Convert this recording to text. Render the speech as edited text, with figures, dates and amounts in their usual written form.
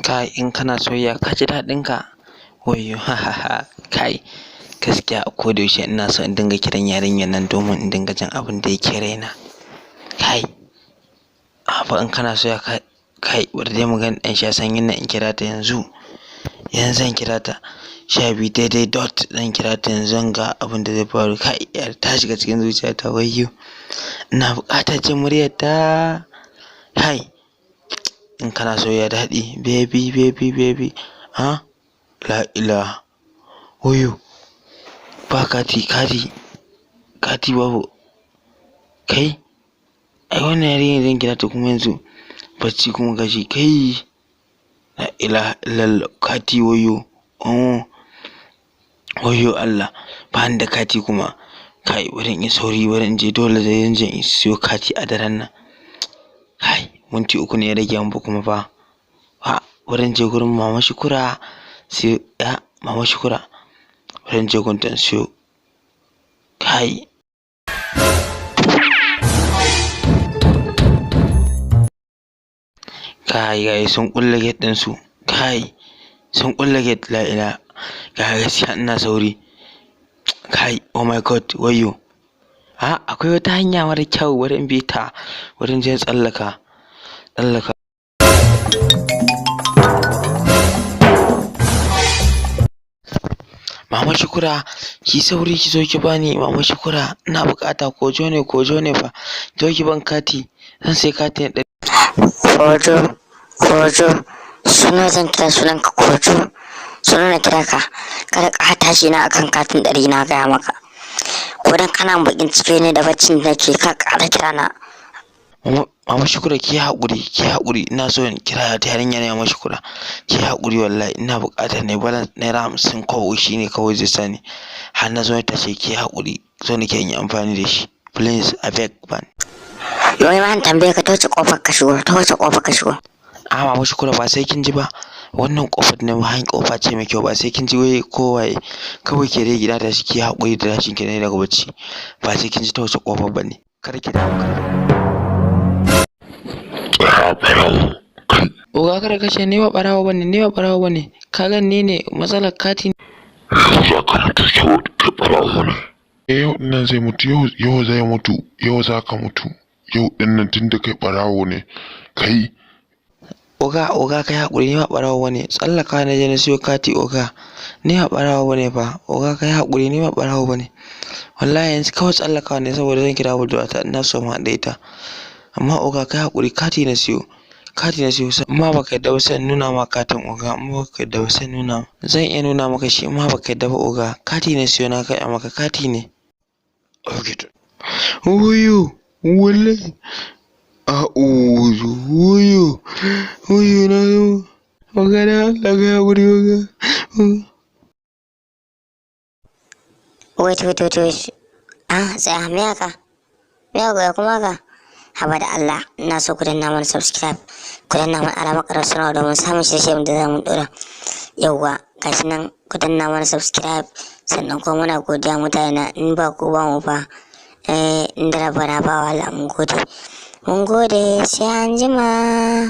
Kai, in kana soyayya ka ji daɗin ka. Wayyo, ha ha ha. Kai, gaskiya a koda yaushe ina so in dinga kiran yarinyar nan domin in dinga jin abin da yake raina. Kai, haba in kana soyayya ka, kai, bari dai mu ga ɗan sha sanyin nan in kira ta yanzu. Yanzu zan kira ta. 12 daidai dot zan kira ta yanzu zan ga abin da zai faru. Kai, yar ta shiga cikin zuciyata, wayyo. Ina buƙatar jin muryar ta. Kai, in kana soyayya daɗi. Baby, baby, baby. Ha? La ilaha. Wayyo. Ba kati, kati. Kati babu. Kai, ai wannan yarinyar zan kira ta kuma yanzu. Bacci kuma gashi. Kai. La ilaha illallah. Kati, wayyo. Oh. Wayyo Allah. Ba ni da kati kuma. Kai, bari in yi sauri, bari in je, dole zai je in siyo kati a daren nan. Kai, minti 3 ne ya rage min fa kuma fa. Ha, bari in je gurin Mama Shukura. Sai ya Mama Shukura. Bari in je gunta in siyo. Kai. Kai, kai, sun ƙulle gate ɗinsu. Kai, sun ƙulle gate, la ilaha. Kai, gaskiya ina sauri. Kai, oh my God, wayyo. Ha, akwai wata hanya mara kyau, bari in bi ta. Bari in je in tsallaka. Tsallaka. Mama Shukura, ki sauri ki zo ki bani. Mama Shukura, ina buƙata, kojo ne, kojo ne fa. Zo ki ban kati. Zan sai kati na 100. Kojo, Kojo, suna zan kira sunanka Kojo. Suna na kira ka, kada ka tashi na akan katin 100 na gaya maka. Ko dan kana bakin ciki ne da baccin da nake, ka ƙara kira na. Mama Shukura, ki haƙuri, ki haƙuri. Ina so in kira ta yarinya ne, Mama Shukura. Ki haƙuri wallahi, ina buƙatar ne balance naira 50 kawai, shine kawai zai sani. Har na zo na tashi, ki haƙuri. So nake in yi amfani da shi. Please, abeg man. Yau ma an tambaye ka ta wace ƙofar ka shigo, ta wace ƙofar ka shigo. A, Mama Shukura, ba sai kin ji ba. Wannan ƙofar ne, hanyar ƙofa ce mai kyau, ba sai kin ji wai ko waye. Kawai ke dai gida tashi, ki haƙuri da tashin ki ne daga bacci. Ba sai kin ji ta wace ƙofar ba ne. Kar ki damu, kar. Tsaya, ɓarawo kai. Oga, kada kashe ni, ba ɓarawo bane, ni ba ɓarawo bane. Ka gan ni ne matsalar kati. Yau za ka mutu saboda kai ɓarawo ne. Eh, yau ɗin nan zai mutu, yau, yau zai mutu, yau za ka mutu. Yau ɗin nan, tunda kai ɓarawo ne. Kai. Oga, oga, kai haƙuri, ni ba ɓarawo bane. Tsallaka na je na siyo kati, oga. Ni ba ɓarawo bane fa. Oga, kai haƙuri, ni ba ɓarawo bane. Wallahi yanzu kawai tsallakawa ne saboda zan kira budurwata, ina so mu haɗu da ita. Amma oga, kai haƙuri, kati na siyo. Kati na siyo. Amma baka yadda ba, sai in nuna ma katin, oga. Amma baka yadda ba, sai nuna. Zan iya nuna maka shi amma baka yadda ba, oga. Kati na siyo, na kai maka kati ne. Okay to. Wayyo, wallahi. A'uzu, wayyo, wayyo na zo. Oga, dan Allah kai haƙuri, oga. Wait, wait, wait, wait. Ah, tsaya, me haka? Me haka ya kuma haka? Haba da Allah, ina so ku danna mana subscribe, ku danna mana alamar ƙarar sanarwa domin samun shirye-shiryen da za mu ɗora. Yauwa, gashi nan ku danna mana subscribe, sannan kuma muna godiya mutane na, in ba ku ba mu fa. Eh, in da rabana ba wala, mun gode. Mun gode, sai an jima.